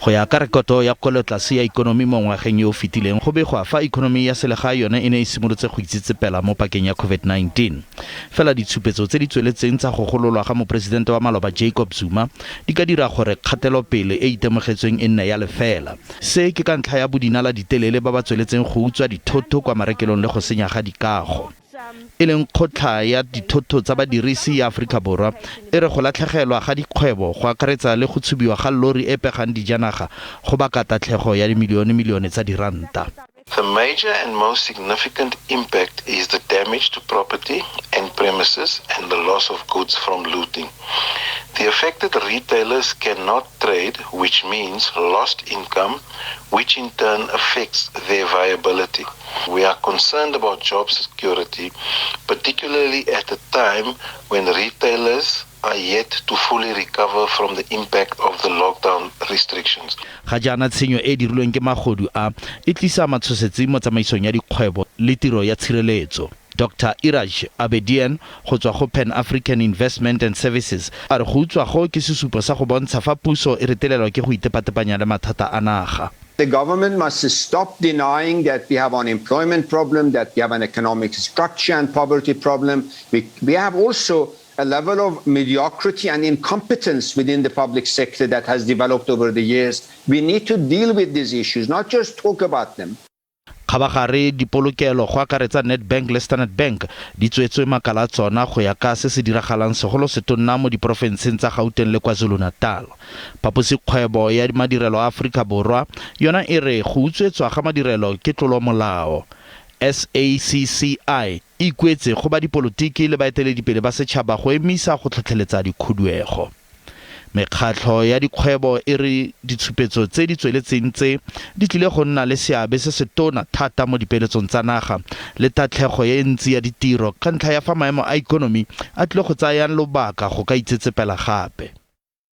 Go ya ka rekoto ya kwelotlase ya ikonomi mo ngwageng yo o fetileng, go begwa fa ikonomi ya selegae yone e ne e simolotse go itsetsepela mo pakeng ya Covid-19. Fela ditshupetso tse di tsweletseng tsa go gololwa ga moporesidente wa maloba Jacob Zuma di ka dira gore kgatelopele e itemogetsweng e nne ya lefela. Se ke ka ntlha ya bodinala ditelele ba ba tsweletseng go utswa dithoto kwa marekelong le go senya ga dikago. E leng kgotla ya dithoto tsa badirisi ya Aforika Borwa, e re go latlhegelwa ga dikgwebo go akaretsa le go tshubiwa ga lori e pegang dijanaga go baka tatlhego ya dimilionemilione tsa diranta. The major and most significant impact is the damage to property and premises and the loss of goods from looting. The affected retailers cannot trade, which means lost income, which in turn affects their viability. We are concerned about job security, particularly at a time when retailers are yet to fully recover from the impact of the lockdown restrictions. Ga jaana tshenyo e e dirilweng ke magodu a e tlisa matshosetsi mo tsamaisong ya dikgwebo le tiro ya tshireletso. Doctor Iraj Abedian go tswa go Pan African Investment and Services a re go utswa go ke sesupo sa go bontsha fa puso e retelelwa ke go itepatepanya le mathata a naga. The government must stop denying that we have unemployment problem, that we have an economic structure and poverty problem. We, we have also a level of mediocrity and incompetence within the public sector that has developed over the years. We need to deal with these issues, not just talk about them. Kgabagare dipolokelo go akaretsa Nedbank le Standard Bank di tswetswe makala a tsona go ya ka se se diragalang segolo setonna mo diporofenseng tsa Gauteng le KwaZulu-Natal. Phaposikgwebo ya madirelo a Aforika Borwa yona e re go utswetswa ga madirelo ke tlolomolao. SACCI e ikuetse go ba dipolotiki le baeteledipele ba setšhaba go emisa go tlhotlheletsa dikhuduego. Mekgatlho ya dikgwebo e re ditshupetso tse di tsweletseng tse di tlile go nna le seabe se setona thata mo dipeeletsong tsa naga le tatlhego e ntsi ya ditiro ka ntlha ya fa maemo a ikonomi a tlile go tsayang lobaka go ka itsetsepela gape.